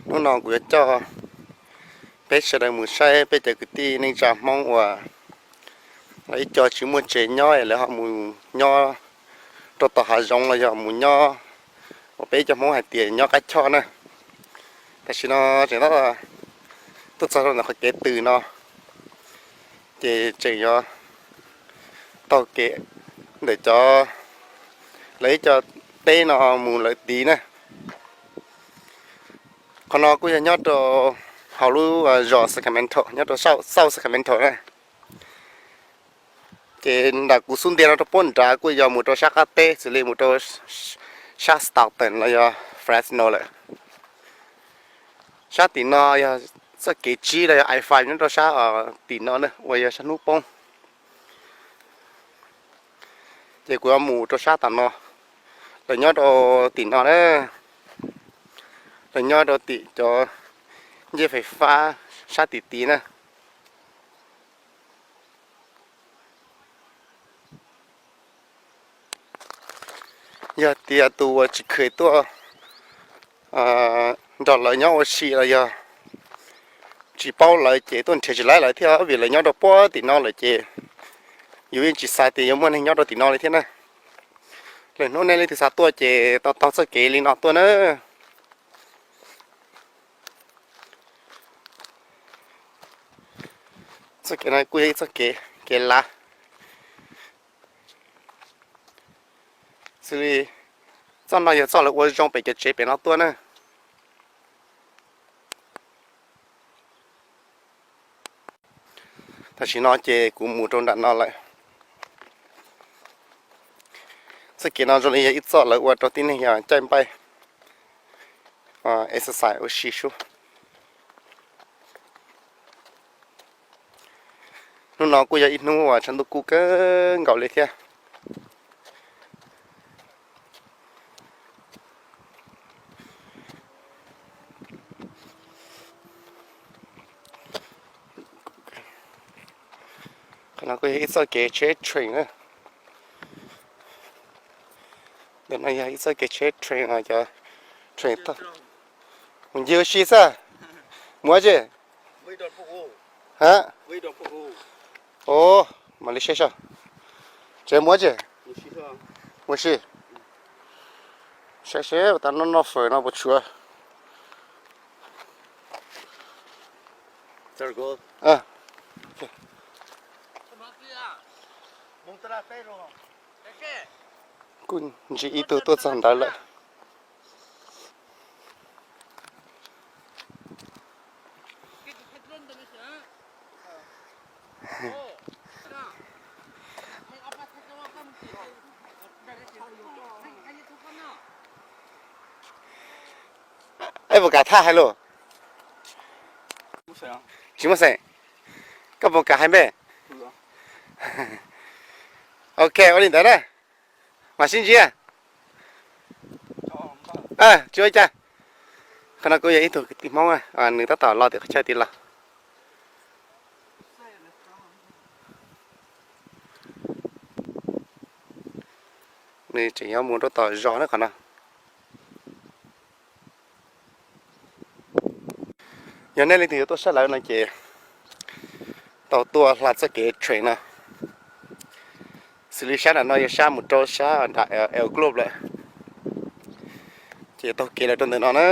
Hnub no kuv yuav coj peb sawv daws mus saib peb cov kwv tij neej tsa Hmoob uas lawv ib co tsis muaj tsev nyob es lawv ho mus nyob rau tom hav zoov los yog mus nyob uas peb ib co Hmoob hais tias nyob qab choj na. Tam sim no tseem tab tuaj txog rau ntawm qhov kev tws no, ces tseem yuav taug kev ntawm cov lawv ib co teb no mus lawm tid na. Qhov no kuj yog nyob rau hauv lub zos Sacramento, nyob rau South Sacramento na. Ces nram kuv xub ntiag no rau puab nrad kuj yog mus rau sab qab teb xws li mus rau sab Stockton los yog Fresno lawm. Sab tim no yog txoj kev tsib los yog I five nyob rau sab tim no na, uas yog sab hnub poob. Ces kuv yuav mus rau sab tom no, lawv nyob rau tim no na, lawv nyob rau tim cov ncej fais fab sab tim tid na. Yog tias tus uas tsis kheev tuaj nrog lawv nyob ua si los yog tsis paub lawv ces tuaj nrhiav tsis laib lawv thiab, vim lawv nyob rau puag tim no lawm ces yus yeej tsis xav tias yuav muaj neeg nyob rau tim no li thiab na. Lwm hnub nej leej twg xav tuaj ces tau taug txoj kev li no tuaj na. Txoj kev no kuj yog ib txoj kev, kev lav, xws li txoj no yog txoj lawv ua zoo pem cov tsev pem no tuaj na. Tam sim no ces kuv mus rau nram no lawm. Txoj kev no zoo li yog ib txoj lawv ua rau tib neeg yog caij npaij, exercise ua si sub. Hnub no kuj yog ib hnub uas tshav ntuj kub kawg nkaus li thiab. Qhov no kuj yog ib txoj kev tsheb train na. Ntawm no yog ib txoj kev tsheb train, cov train toj. Mus ncig ua si xwb. Mus dab tsi? Ha? Ua, mam li saib saib. Tsev mus dab tsi? Ua si. Saib seb tas no noj fawm no puas tshuav. Kuj ntsib ib tug tuaj txog ntawd lawm. Ej, puas kam tham hais lus? Tsis muaj xeem. Koj puas kam hais npe? Ok, ua li ntawd na. Mam sib ntsib. Tsis ua cas. Qhov no kuj yog ib tug kwv tij Hmoob, nws tab tom los tim qhov chaw tid los. Nws tseem yuav mus rau tom zos na qhov no. Yog nej leej twg yuav tuaj sab lawv no ces tau tuaj hla txoj kev train no. Xws li sab nram no yog sab mus rau sab nram El Globe lawm, ces taug kev lawm rau ntawm no na.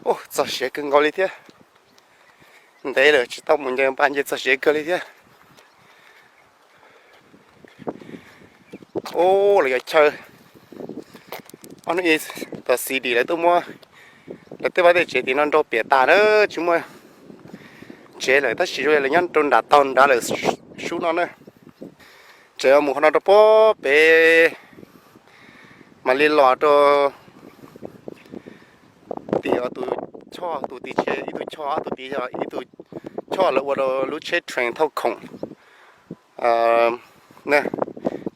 Ub, txog siav kawg nkaus li thiab. Ntev lawm tsis tau mus nce npas, nce txog siav kawg li thiab. Ub, lawv cov chaw, ob hnub ib, tom city lawv tuaj muab lawv tej vaj tej tsev tim no nrau piam tas na, tsis muaj tsev lawm, tab sis zoo li lawv nyob rau nram taug nrad lawm sub no na. Tseem mus qhov no rau puag pem mam li los rau tim tus choj, tus tim tsev, ib tug choj, ob tug tid yog ib tug choj lawv ua rau lub tsheb train thauj khoom na.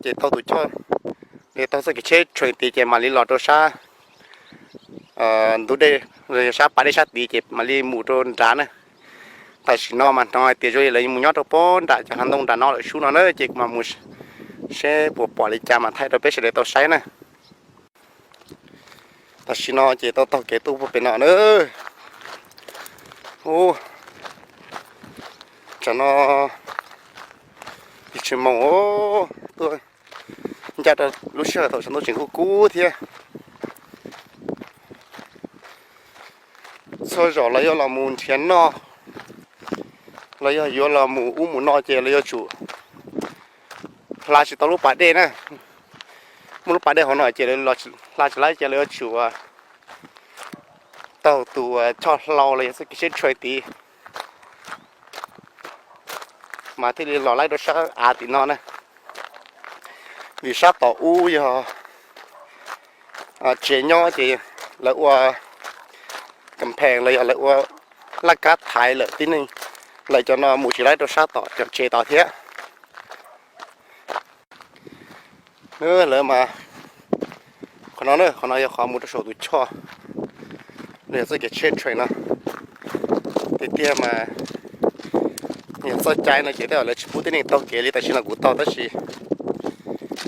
Ces taug tus choj, taug txoj kev tsheb train tid ces mam li los rau sab ntug dej, sab pas dej sab tid ces mam li mus rau nrad na. Tam sim no mas hnov hais tias zoo li lawv mus nyob rau puag nram cov hav ntoo nram no lawm sub no na, ces kuv mam mus seb puas pom li cas mam thaij rau peb sawv daws tau saib na. Tam sim no ces tau taug kev tuaj puag pem no na. Ub, tsam no yim tsis moos, tuaj ncaj rau lub sij hawm thaum sawv ntxov tseem kub kub thiab. Txhua zaus los yog los mus nrhiav noj, los yog yuav los mus ub mus no ces lawv yuav tsum hla tsis tau lub pas dej na. Muaj lub pas dej hauv no ces hla tsis laib ces lawv yuav tsum taug tus choj hlau los yog txoj kev tsheb train tid mas thiaj li los laib rau sab av tim no na. Vim sab tom ub yog tsev nyob ces lawv ua campaign los yog lawv ua laj kab thaiv lawm tib neeg, lawv cov no mus tsis laib rau sab tom cov tsev tod thiab. Lawv mas qhov no, qhov no yog qhov mus rau saum tus choj los yog txoj kev tsheb train no. Tiag tiag mas yog txoj cai no ces tej zaum lawv tsis pub tib neeg taug kev li, tam sim no kuv taug tab sis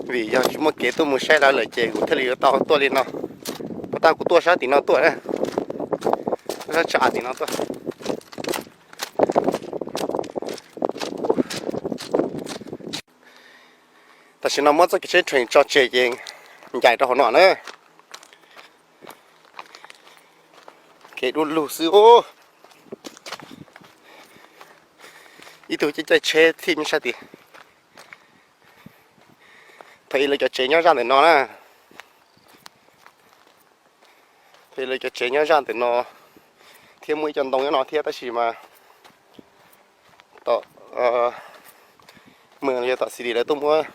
vim yog tsis muaj kev tuaj mus saib lawv lawm ces kuv thiaj li yuav tau tuaj li no. Puas tas kuv tuaj sab tim no tuaj na, tuaj sab tshav av tim no tuaj. Tam sim no muab txoj kev tsheb train tso tseg ces ncaim rau hauv no na. Kev dub lug xwb os. Ib tug caij caij tsheb thij me sab tid. Thaum ub lawv cov tsev nyob zaj ntawm no na. Thaum ub lawv cov tsev nyob zaj ntawm no thiab muaj ib co ntoo nyob no thiab tab sis mas tom mus los yog tom city lawv tuaj muab,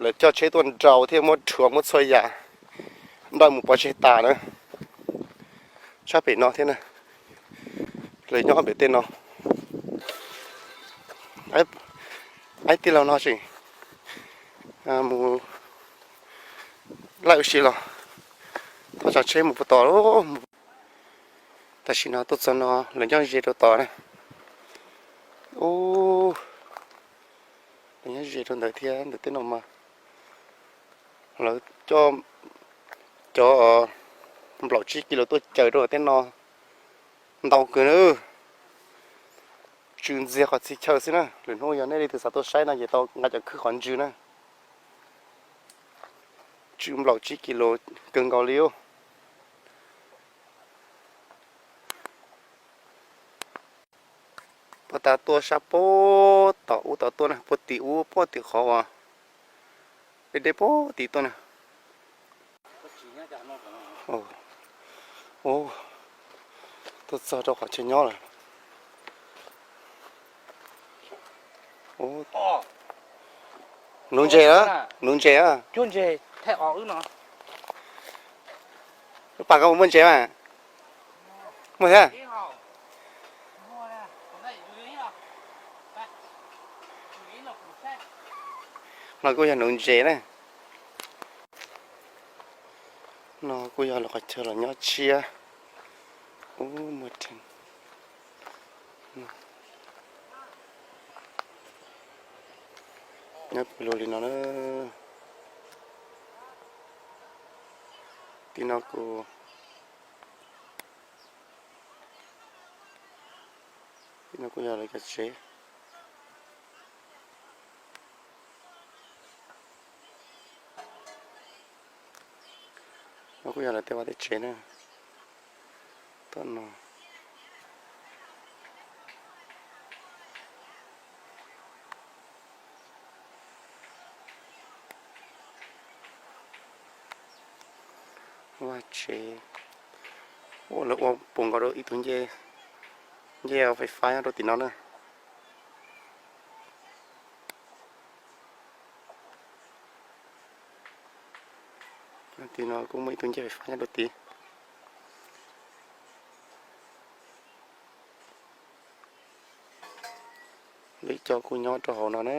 lawv coj tsheb tuaj nrau thiab muab rhuav muab txhua yam nrauj mus pov tseg tas na. Sab pem no thiab na, lawv nyob pem tej no. Aib, tij laug no tseem mus laij ua si los thov tso tsheb mus puag tod. Tam sim no tuaj txog no lawv nyob ze rau tod na. Ub, lawv nyob ze rau ntawd thiab, ntawm tej no mas lawv coj cov nplaum tsib kis lus tuaj caws rau tej no ntau kawg na. Tsw ntxiag qhov txhia chaw xwb na. Lwm hnub yog nej leej twg xav tuaj saib no ces tau nqa cov khwb qhov ntsws na. Tsw nplaum tsib kis lus kawg nkaus li. Puag ta tuaj sab puag tom ub tod tuaj na, puag tim ub puag tim qhov uas deb deb puag tim tuaj na. Tuaj txog rau qhov chaw nyob lawm. Nuv ntses a, nuv ntses a. Lub pas koj puas muaj ntses mas? Muaj thiab. No kuj yog nuv ntses na. No kuj yog lawv qhov chaw los nyob tshiab. Ub, muaj nyob pw lug li no na. Tim no kuj, tim no kuj yog lawv cov tsev. No kuj yog lawv tej vaj tej tsev na. Tom no vaj tsev, ua lawv ua puas nkaus rau ib tug ncej, ncej fais fab nyob rau tim no na. Tim no kuj muaj ib tug ncej fais fab nyob rau tid. Lwm cov kuj nyob rau hauv no na.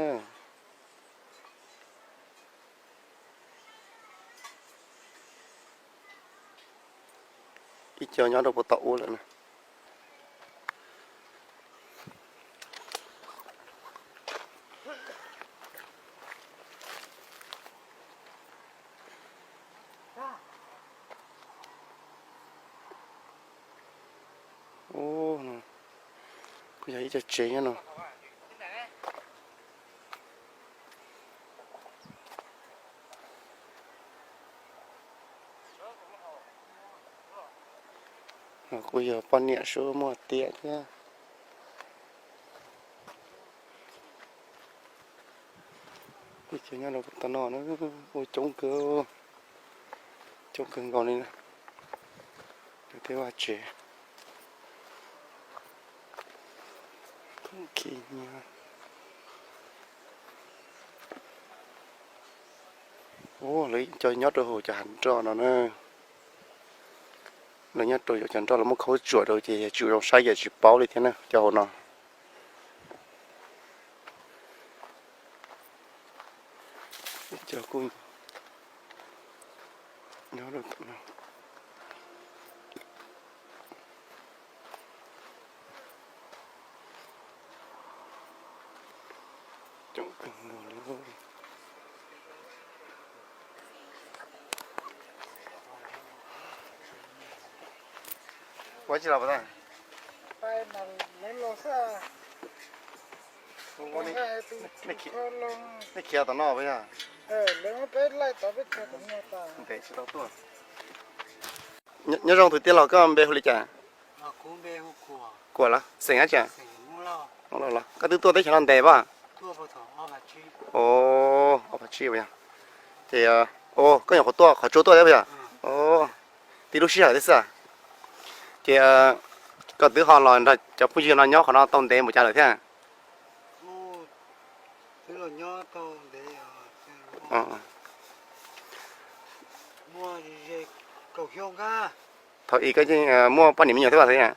Ib co nyob rau puag tom ub lawm na. Kuj yog ib co tsev nyob no. No kuj yog poj niam sub muaj tiam thiab. Kuj cov nyob rau tom no na, ua coob kawg, coob kawg nkaus li na. Lawv tej vaj tsev. Ua, lawv cov nyob rau hauv cov hav nroj no na. Lawv nyob rau cov nroj lawv muab khaub tsuam rau ces yog tsis ua zoo saib ces tsis paub li thiab na cov hauv no. Cov kuj nyob rau tom no. Coob kawg nkaus li. Ua tsis los pas tas. Nej khiav tom no pas yog? Ntev tsis tau tuaj. Nyob zoo tus tij laug, koj npe hu li cas? Kuam los xeem dab tsi? Koj twb tuaj teb chaws no ntev pas? Ov, ob phav tsib yog. Ces, koj nyuam qhuav tuaj qhov tsuas tuaj thiab pas yog? Tib lub sij hawm thiab xwb. Ces koj twb ho los nrog cov phooj ywg no nyob qhov no tau ntev npaum cas lawm thiab? Thaum ub koj yeej muaj poj niam me nyuam thiab pas thiab?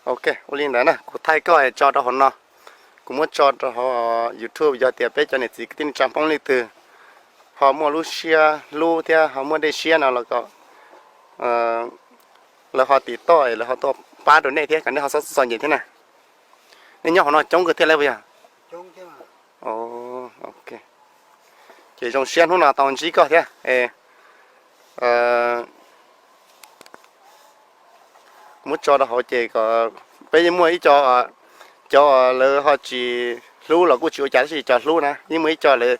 Ok, ua li ntawd na, kuv thaij koj tso rau hauv no. Kuv muab tso rau hauv YouTube, yog tias peb cov niam txiv kwv tij neej tsa Hmoob leej twg ho muaj lub siab hlub thiab ho muaj dej siab no los kom lawv ho tiv toj lawv ho tuaj pab rau nej thiab kom nej ho txhob txom nyem thiab na. Nej nyob hauv no coob kawg thiaj li puas yog? Ces zoo siab hnub no tau ntsib koj thiab. Muab tso rau hauv ces kom peb yeej muaj ib co, cov lawv ho tsis hlub los kuj tsis ua cas, tab sis cov hlub na yeej muaj ib co lawv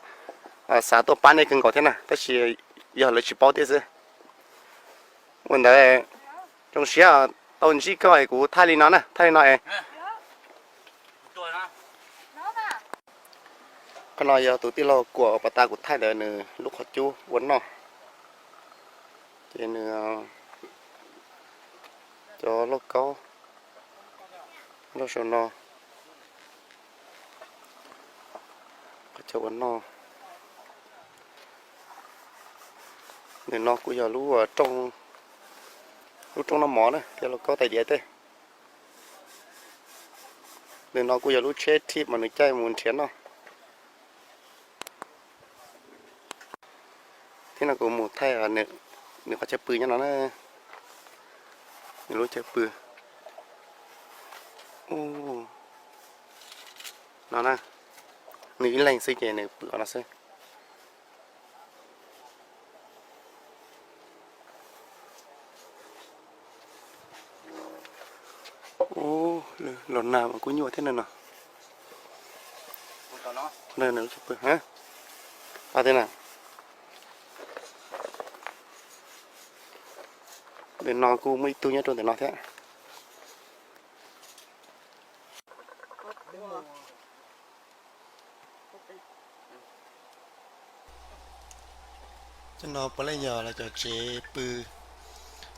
xav tuaj pab nej kawg nkaus thiab na, tab sis yog lawv tsis paub thiab xwb. Ua ntawd zoo siab tau ntsib koj es kuv thaij li no na, thaij li no es. Qhov no yog tus tij laug Kuam uas pas tas kuv thaij ntawd nws lub qhov cub ua noj. Ces nws cov lauj kaub nrog saum no, qhov chaw ua noj. Ntawm no kuj yog lub, lub rooj noj mov na thiab lauj kaub tais diav tej. Ntawm no kuj yog lub tsheb thij mas nws caij mus nrhiav noj. Thiab no kuv mus thaij nws qhov chaw pw nyob no na. Nws lub chaw pw no na, nws ib leeg xwb ces nws pw qhov no xwb. Ub, los nag mas kuj nyuaj thiab no. Nws lub chaw pw, a, thiab na. Ntawm no kuj muaj ib tug nyob rau ntawm no thiab. Cov no puav leej yog lawv cov tsev pw.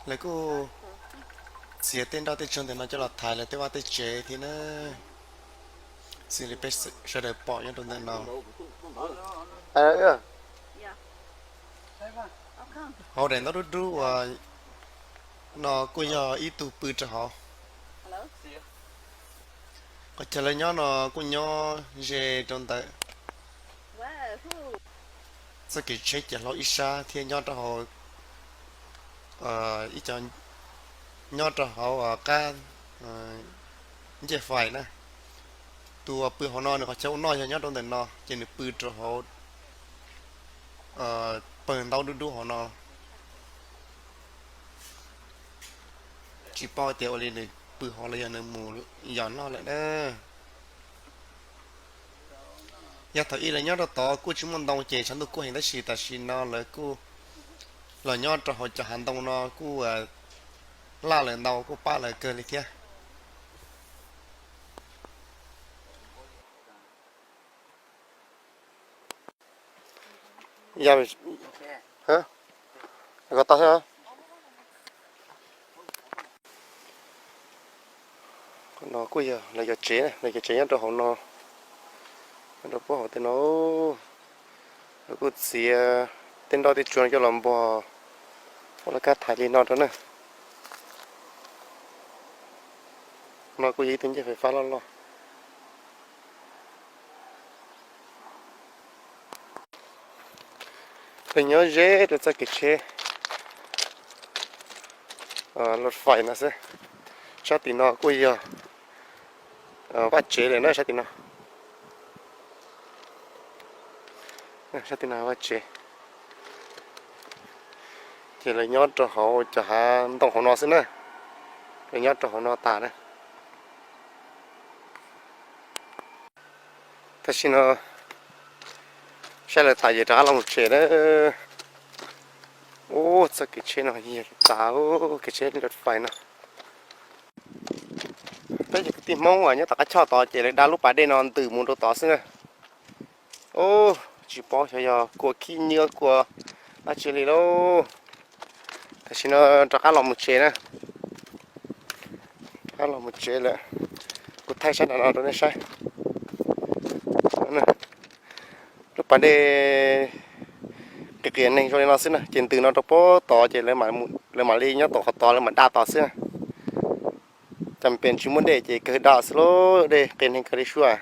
Lawv kuj txiav tej nroj tej tsawg ntawm no coj los thaiv lawv tej vaj tej tsev thiab na. Xws li peb sawv daws pom nyob rau ntawm no. Hauv daim ntaub dub dub uas no kuj yog ib tug pw rau hauv. Qhov chaw lawv nyob no kuj nyob ze rau ntawm txoj kev tsheb ciav hlau ib sab thiab nyob rau hauv, ib co nyob rau hauv qab ncej fais na. Tus uas pw hauv no nws qhov chaw ua noj yog nyob rau ntawm no ces nws pw rau hauv pawg ntaub dub dub hauv no. Tsis paub tias ua li nws pw hauv los yog nws mus yos noj lawm na. Yog thaum ub lawv nyob rau tod kuj tsis muaj ntoo ces tshav ntuj kuj heev, tab sis tam sim no lawv kuj los nyob rau hauv cov hav ntoo no kuj laj lawv ntau, kuj pab lawv kawg li thiab. Yog, ko tau xwb. Qhov no kuj yog lawv cov tsev, lawv cov tsev nyob rau hauv no, nyob rau puag hauv tej no. Lawv kuj txiav tej nroj tej tsuag no coj los npog ua laj kab thaiv li no rau na. No kuj yog ib tug ncej fais fab loj loj. Lawv nyob ze rau txoj kev tsheb loj fais no xwb. Sab tim no kuj yog vaj tsev lawm na, sab tim no. Sab tim no vaj tsev. Ces lawv nyob rau hauv cov hav ntoo hauv no xwb na. Lawv nyob rau hauv no tas na. Tam sim no saib lawv tas ces rov qab los mus tsev na. Ub, txoj kev tsheb no yog tas, kev tsheb loj fais no. Peb cov kwv tij Hmoob uas nyob tom qab choj tod ces lawv da lub pas dej no ntws mus rau tod xwb na. Ub, tsis paub xyov yog kua khib nyiab kua dab tsi li lauj. Tam sim no rov qab los mus tsev na. Rov qab los mus tsev lawm. Kuv thaij sab nram no rau nej saib. Lub pas dej qias qias neeg zoo li no xwb na, ces ntws no rau puag tod ces lawv mam li nyob tom qhov tod lawv mam da tod xwb. Cas pem tsis muaj dej ces kawg da xwb lauj, dej qias neeg kawg li sua.